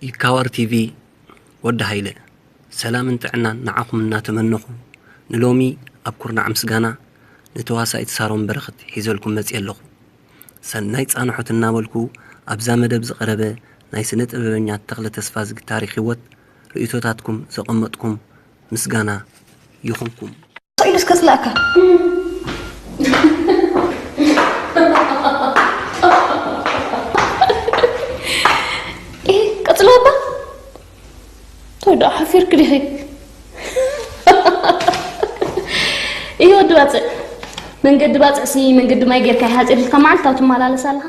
ኢካዋር ቲቪ፣ ወዲ ሃይለ፣ ሰላምን ጥዕናን ንዓኹም እናተመነኹ፣ ንሎሚ ኣብ ኩርናዕ ምስጋና ንተዋሳኢት ሳሮን በረኸት ሒዘልኩም መጺአ ኣለኹ። ሰናይ ጻንሖት እናበልኩ፣ ኣብዛ መደብ ዝቐረበ ናይ ስነ ጥበበኛ ተኽለ ተስፋዝጊ ታሪኽ ህይወት ርእይቶታትኩም ዘቐመጥኩም ምስጋና ይኹንኩም። ኢሉስ ከጽላእካ። ኤ፣ ቀጽሎ እባ። እንታይ ደኣ ሓፊርክ ዲኺ? እዮ፣ ወዲ ባጽዕ። መንገዲ ባጽዕሲ መንገዲ ማይ ጌርካ ይሃጽ ኢልካ መዓልታዊ ትመላለስ ኣለኻ።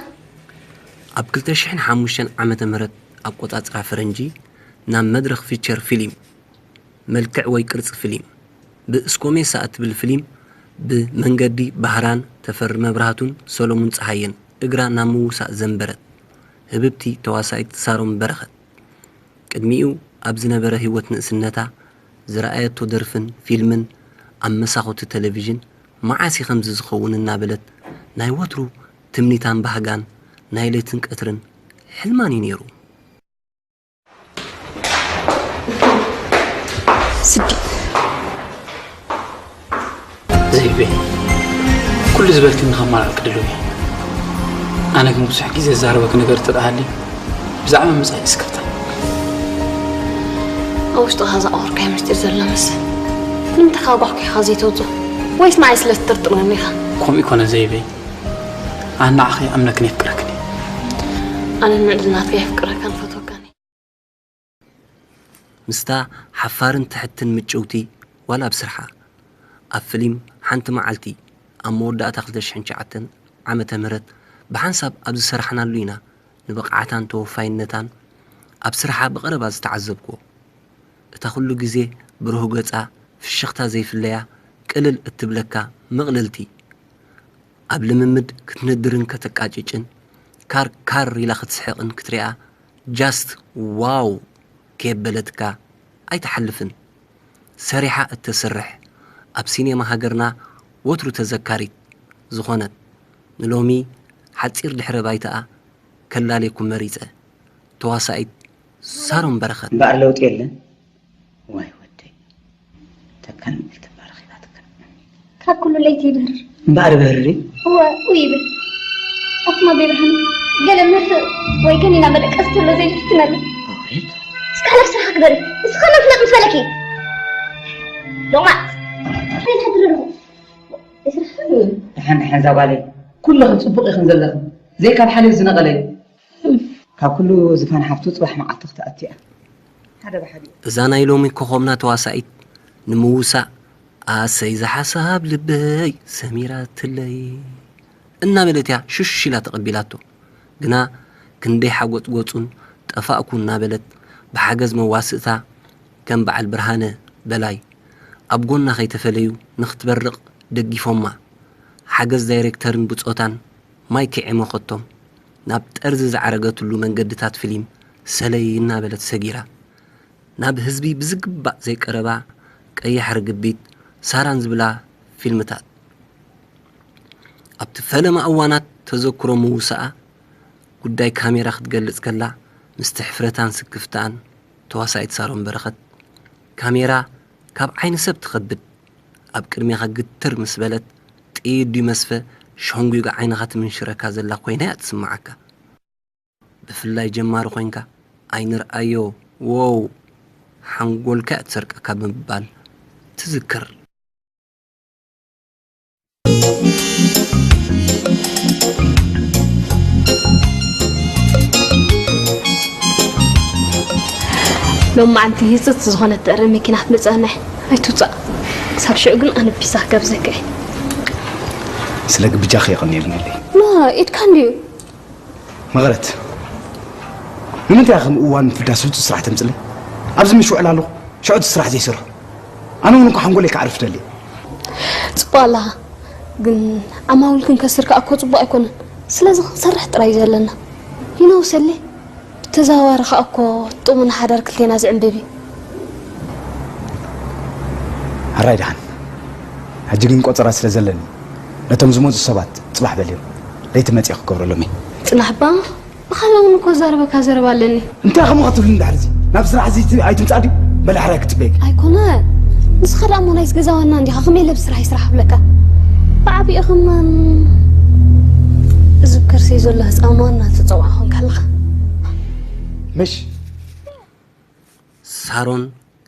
ኣብ ክልተ ሽሕን ሓሙሽተን ዓመተ ምህረት ኣቆጻጽራ ፈረንጂ ናብ መድረኽ ፊቸር ፊልም፣ መልክዕ ወይ ቅርጺ ፊልም፣ ብእስኮሜሳ እትብል ፊልም ብመንገዲ ባህራን ተፈሪ መብራህቱን ሰሎሙን ጸሃየን እግራ ናብ ምውሳእ ዘንበረት ህብብቲ ተዋሳኢት ሳሮን በረኸት፣ ቅድሚኡ ኣብ ዝነበረ ህይወት ንእስነታ ዝረኣየቶ ደርፍን ፊልምን ኣብ መሳኹቲ ቴሌቪዥን መዓስ እዩ ከምዚ ዝኸውን እናበለት ናይ ወትሩ ትምኒታን ባህጋን ናይ ለይትን ቀትርን ሕልማን እዩ ነይሩ። ስዲ። ዘይበይ፣ ኩሉ ዝበልክኒ ከማላልክ ድልው እየ። ኣነ ግን ብዙሕ ግዜ ዝዛረበክ ነገር እንተደኣ ሃልዩ፣ ብዛዕባ መጻኢ እስከፍታ። ኣብ ውሽጥኻ ዘቕበርካዮ ምስጢር ዘሎ መስል፣ ንምንታይ ካብ ጓሕጒሕኻ ዘይተውጽኦ? ወይስ ንዓይ ስለ ትጥርጥረኒ ኢኻ? ከምኡ ይኮነ ዘይበይ፣ ኣነ ንዓኺ ይኣምነክን የፍቅረክን እየ። ኣነ ንምዕድልናትካ የፍቅረካን ፈትወካን እየ። ምስታ ሓፋርን ትሕትን ምጭውቲ ዋላ ኣብ ስርሓ። ኣብ ፍሊም ሓንቲ መዓልቲ ኣብ መወዳእታ ክልተ ሽሕን ትሽዓተን ዓመተ ምህረት ብሓንሳብ ኣብ ዝሰራሕናሉ ኢና ንብቕዓታን ተወፋይነታን ኣብ ስርሓ ብቐረባ ዝተዓዘብክዎ። እታ ኩሉ ግዜ ብሩህ ገጻ ፍሽኽታ ዘይፍለያ ቅልል እትብለካ ምቕልልቲ። ኣብ ልምምድ ክትንድርን ከተቃጭጭን ካር ካር ኢላ ክትስሕቕን ክትሪኣ ጃስት ዋው ከየበለትካ ኣይትሓልፍን። ሰሪሓ እተስርሕ ኣብ ሲኔማ ሃገርና ወትሩ ተዘካሪት ዝኾነት ንሎሚ ሓጺር ድሕረ ባይታኣ ከላልየኩም መሪጸ። ተዋሳኢት ሳሮን በረኸት። እምበኣር ለውጢ የለን። ዋይ ወደይ፣ ተካል ምዕልቲ እባ ረኺባትካ። ካብ ኩሉ ለይቲ ይብህር። እምበኣር ይብህር ድዩ? እወ፣ እው ይብል። ኣቱም ኣቦይ ብርሃኑ፣ ገለ ምርፍእ ወይ ገኒና መደቀሲ ተሎ ዘይፍትነሉ። ኣውሬት። እስከ ሓለፍ ስራሕካ ግበሪ። እስኻ መን ፍለጥ ምስ በለኪ? ሎማት። እንታይ ትሓድሪ ኣለኹ? ስራሕ። ደሓን፣ ደሓን እዛ ጓለይ። ኩለኽን ጽቡቕ ኢኽን ዘለኽን። ዘይካብ ሓልዮት ዝነቐለ እዩ። ካብ ኩሉ ዝፋን ሓፍቱ ጽባሕ መዓልቲ ክትኣቱ እያ። ሓደ ብሓደ። እዛ ናይ ሎሚ ኮኾብና ተዋሳኢት ንምውሳእ ኣሰይ ዝሓሳብ ልበይ ሰሚራትለይ እናበለት እያ ሽሽ ኢላ ተቐቢላቶ። ግና ክንደይ ሓጎጽጎጹን ጠፋእኩ እናበለት ብሓገዝ መዋስእታ ከም በዓል ብርሃነ በላይ ኣብ ጎና ከይተፈለዩ ንኽትበርቕ ደጊፎማ። ሓገዝ ዳይሬክተርን ብጾታን ማይክ የዕመኸቶም ናብ ጠርዚ ዝዓረገትሉ መንገድታት ፊልም ሰለይ እናበለት ሰጊራ። ናብ ህዝቢ ብዝግባእ ዘይቀረባ ቀያሕ ርግቢት ሳራን ዝብላ ፊልምታት። ኣብቲ ፈለማ እዋናት ተዘክሮ ምውሳኣ ጉዳይ ካሜራ ክትገልጽ ከላ ምስቲ ሕፍረታን ስክፍታኣን ተዋሳኢት ሳሮን በረኸት ካሜራ ካብ ዓይኒ ሰብ ትኸብድ ኣብ ቅድሜኻ ግትር ምስ በለት ጥይት ድዩ መስፈ ሸንጒጋ ዓይንኻ ትምንሽረካ ዘላ ኮይና እያ ትስምዓካ። ብፍላይ ጀማሪ ኮይንካ ኣይንርኣዮ ዎው ሓንጎልካ እያ ትሰርቀካ ብምባል ትዝክር። ሎም መዓልቲ ህጽጽ ዝኾነት ትዕረ መኪና ክትመጽኣና እያ። ኣይትውጻእ። ክሳብ ሽዑ ግን ኣነ ፒዛ ክጋብዘካ እየ። ስለ ግብጃኺ የቐንየልኒ ኢለይ። ኖ፣ ኢድካ እንድዩ። መቐረት፣ ንምንታይ ኢኻ ከም እዋን ምፍዳስ ህጹጽ ስራሕ ተምጽለይ? ኣብዚ ምሽ ውዕል ኣለኹ፣ ሽዑ እቲ ስራሕ ዘይሰርሖ። ኣነ እውን እኮ ሓንጎለይ ከዕርፍ ደሊ። ጽቡቕ ኣለኻ፣ ግን ዓማዊል ክንከስር ከኣ እኮ ጽቡቕ ኣይኮነን። ስለዚ ክንሰርሕ ጥራይ እዩ ዘለና። ይነውሰለይ። ተዘዋዋሪ ከኣ እኮ ጥሙን ሓዳር ክልቴና ዝዕንብብ እዩ። ሕራይ ደሓን። ሕጂ ግን ቆጸራ ስለ ዘለኒ ነቶም ዝመጹ ሰባት ጽባሕ በልዮም ለይቲ መጺኤ ክገብረሎም እየ። ጽናሕባ ብኻልእ እውን እኮ ዛረበካ ዘረባ ኣለኒ። እንታይ ከምኡ ክትብሊ እንድሕር እዚ ናብ ስራሕ እዚ ኣይትምጻእ ድዩ? በል ሕራይ ክጽበየኪ። ኣይኮነ ንስኻ ደኣ እሞ ናይዚ ገዛ ዋና እንዲኻ ከመይ ኢለ ብስራሕ ይስራሕ ክብለካ? ብዓቢኡ ከማን እዚ ከርሰይ ዘሎ ህፃን ዋና ትፀውዖ ኮንካ ኣለኻ። ምሽ ሳሮን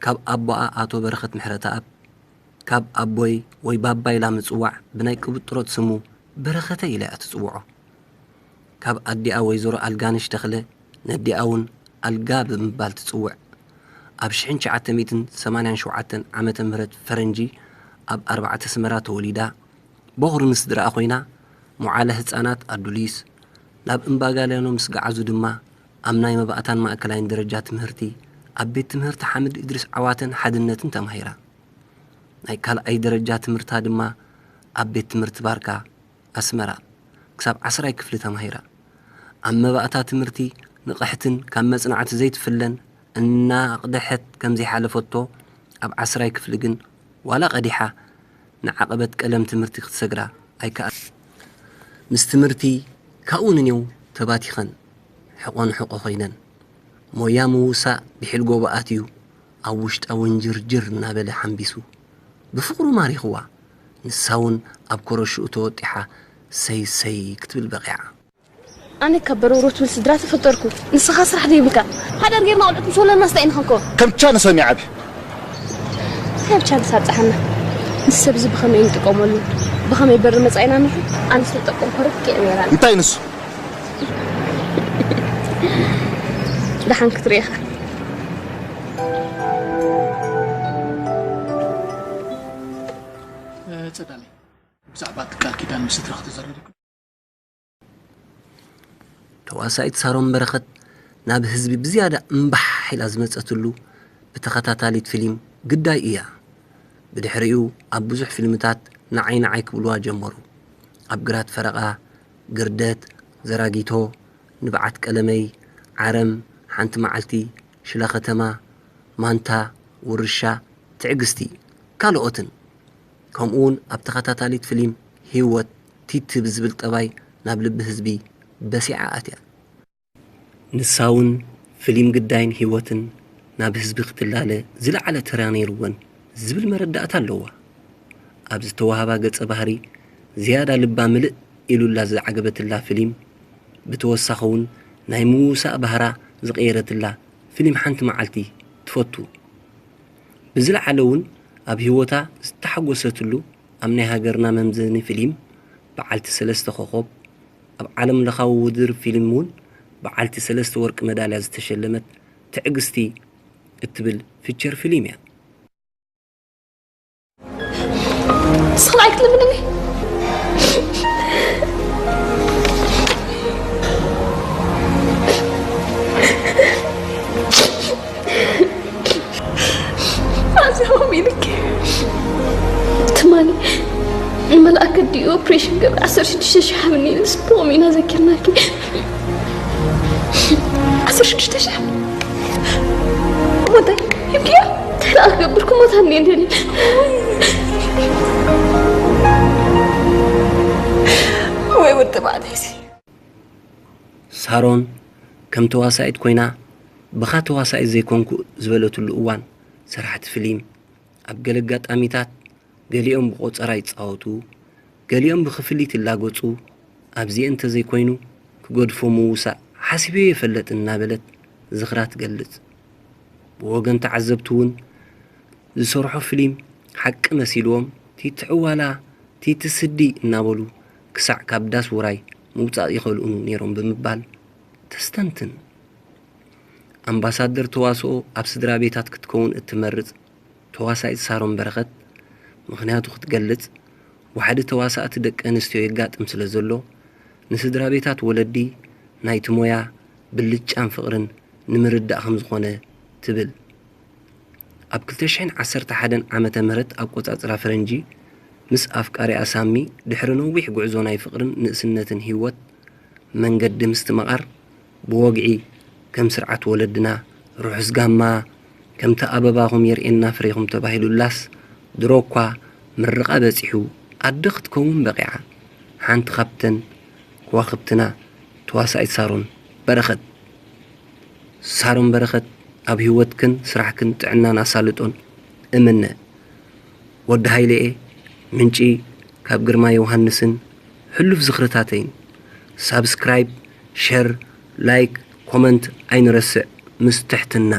ካብ ኣቦኣ ኣቶ በረኸት ምሕረተኣብ ካብ ኣቦይ ወይ ባባ ኢላ ምጽዋዕ ብናይ ቅብጥሮት ስሙ በረኸተይ ኢላ እያ ትጽውዖ። ካብ ኣዲኣ ወይዘሮ ኣልጋነሽ ተኽለ ነዲኣ እውን ኣልጋ ብምባል ትጽውዕ። ኣብ ሽሕን ትሽዓተ ሚእትን ሰማንያን ሸውዓተን ዓመተ ምህረት ፈረንጂ ኣብ ኣርባዕተ ኣስመራ ተወሊዳ። ቦኽሪ ንስድራኣ ኮይና መዋዕለ ህጻናት ኣዱሊስ ናብ እምባጋልያኖ ምስ ገዓዙ ድማ ኣብ ናይ መባእታን ማእከላይን ደረጃ ትምህርቲ ኣብ ቤት ትምህርቲ ሓምድ እድሪስ ዓዋተን ሓድነትን ተማሂራ። ናይ ካልኣይ ደረጃ ትምህርታ ድማ ኣብ ቤት ትምህርቲ ባርካ ኣስመራ ክሳብ ዓስራይ ክፍሊ ተማሂራ። ኣብ መባእታ ትምህርቲ ንቕሕትን ካብ መጽናዕቲ ዘይትፍለን እናኣቕደሐት ከምዘይሓለፈቶ ኣብ ዓስራይ ክፍሊ ግን ዋላ ቀዲሓ ንዓቐበት ቀለም ትምህርቲ ክትሰግራ ኣይከኣል። ምስ ትምህርቲ ካብኡ ንኔው ተባቲኸን ሕቖ ንሕቖ ኮይነን ሞያ ምውሳእ ብሒል ጎቦ ኣትዩ ኣብ ውሽጣ ውንጅርጅር እናበለ ሓምቢሱ ብፍቕሩ ማሪኽዋ ንሳ እውን ኣብ ኮረሽኡ ተወጢሓ ሰይ ሰይ ክትብል በቒዓ። ኣነ ካብ በረውሮ ትብል ስድራ ተፈጠርኩ። ንስኻ ስራሕ ዘይብልካ ሓዳር ጌርና ቆልዑት ምስ ወለድና ስታይ ንኸንከ ከም ቻንስ እዮም ይዓቢ። ካብ ቻንስ ኣብፀሓና። ምስ ሰብ እዚ ብኸመይ ንጥቀመሉ? ብኸመይ በሪ መፃኢና ንኹ? ኣነ ዝተጠቀምኮ ርክዕ ነይራ። እንታይ ንሱ? ደሓን ክትርእኻ። ጸዳለይ ብዛዕባ እቲ ቃል ኪዳን ምስ ስድራ ክትዛረብ ዲኩም? ተዋሳኢት ሳሮን በረኸት ናብ ህዝቢ ብዝያዳ እምባሕ ኢላ ዝመጸትሉ ብተኸታታሊት ፊልም ግዳይ እያ። ብድሕሪኡ ኣብ ብዙሕ ፊልምታት ንዓይ ንዓይ ክብልዋ ጀመሩ። ኣብ ግራት ፈረቓ፣ ግርደት፣ ዘራጊቶ፣ ንብዓት ቀለመይ፣ ዓረም፣ ሓንቲ መዓልቲ፣ ሽላ ከተማ፣ ማንታ፣ ውርሻ፣ ትዕግስቲ፣ ካልኦትን። ከምኡውን ኣብ ተኸታታሊት ፍሊም ሂወት ቲቲ ብዝብል ጠባይ ናብ ልቢ ህዝቢ በሲዓ ኣትያ። ንሳ እውን ፍሊም ግዳይን ሂወትን ናብ ህዝቢ ክትላለ ዝለዓለ ተራ ነይርወን ዝብል መረዳእታ ኣለዋ። ኣብ ዝተዋህባ ገጸ ባህሪ ዝያዳ ልባ ምልእ ኢሉላ ዝዓገበትላ ፍሊም፣ ብተወሳኺ እውን ናይ ምውሳእ ባህራ ዝቐየረትላ ፍሊም ሓንቲ መዓልቲ ትፈቱ። ብዝለዓለ እውን ኣብ ሂወታ ዝተሓጎሰትሉ ኣብ ናይ ሃገርና መምዘኒ ፍሊም በዓልቲ ሰለስተ ኮኾብ፣ ኣብ ዓለም ለኻዊ ውድድር ፊልም እውን በዓልቲ ሰለስተ ወርቂ መዳልያ ዝተሸለመት ትዕግስቲ እትብል ፊቸር ፊልም እያ። ንስኻ ኣይክትልምንኒ። ኣዝያ ሆም ኢልኪ። ትማሊ ንመልኣከ ድዩ ኦፕሬሽን ገብረ ዓሰርተ ሽዱሽተ ሽሕ ሃብኒ ኢልስ ብኦም ኢና ዘኪርናኪ። ዓሰርተ ሽዱሽተ ሽሕ እሞ እንታይ ሂብክያ? እንታይ ደኣ ክገብር ክሞታ እንዴ እንደልየ። ወይ ወዲ ባዕለይሲ። ሳሮን ከም ተዋሳኢት ኮይና ብኻ ተዋሳኢት ዘይኮንኩ ዝበለትሉ እዋን ሰራሕቲ ፍሊም ኣብ ገለ ኣጋጣሚታት ገሊኦም ብቆጸራ ይጻወቱ፣ ገሊኦም ብኽፍሊት ይላገጹ፣ ኣብዚኤን እንተዘይኮይኑ ክገድፎ ምውሳእ ሓሲበዮ ኣይፈልጥን እናበለት ዝኽራ ትገልጽ። ብወገን ተዓዘብቲ እውን ዝሰርሖ ፍሊም ሓቂ መሲልዎም ቲቲ ዕዋላ ቲቲ ስዲ እናበሉ ክሳዕ ካብ ዳስ ውራይ ምውጻእ ይኸልኡኑ ነይሮም ብምባል ተስተንትን። ኣምባሳደር ተዋስኦ ኣብ ስድራ ቤታት ክትከውን እትመርጽ ተዋሳኢት ሳሮን በረኸት ምኽንያቱ ክትገልጽ፣ ዋሕዲ ተዋሳእቲ ደቂ ኣንስትዮ የጋጥም ስለ ዘሎ፣ ንስድራ ቤታት ወለዲ ናይቲ ሞያ ብልጫን ፍቕርን ንምርዳእ ከም ዝኾነ ትብል። ኣብ ክልተ ሽሕን ዓሰርተ ሓደን ዓመተ ምህረት ኣቆጻጽራ ፈረንጂ፣ ምስ ኣፍቃሪኣ ሳሚ ድሕሪ ነዊሕ ጉዕዞ ናይ ፍቕርን ንእስነትን ህይወት መንገዲ ምስትምቓር ብወግዒ ከም ስርዓት ወለድና ርሑስ ጋማ፣ ከምቲ ኣበባኹም የርእየና ፍሬኹም ተባሂሉላስ፣ ድሮ እኳ ምርቓ በጺሑ ኣደ ክትከውን በቒዓ። ሓንቲ ካብተን ከዋኽብትና ተዋሳኢት ሳሮን በረኸት። ሳሮን በረኸት፣ ኣብ ህይወትክን ስራሕክን ጥዕናን ኣሳልጦን እምነ። ወዲ ሃይለኤ፣ ምንጪ ካብ ግርማ ዮሃንስን ሕሉፍ ዝኽርታተይን። ሳብስክራይብ፣ ሸር፣ ላይክ፣ ኮመንት ኣይንረስዕ። ምስ ትሕትና።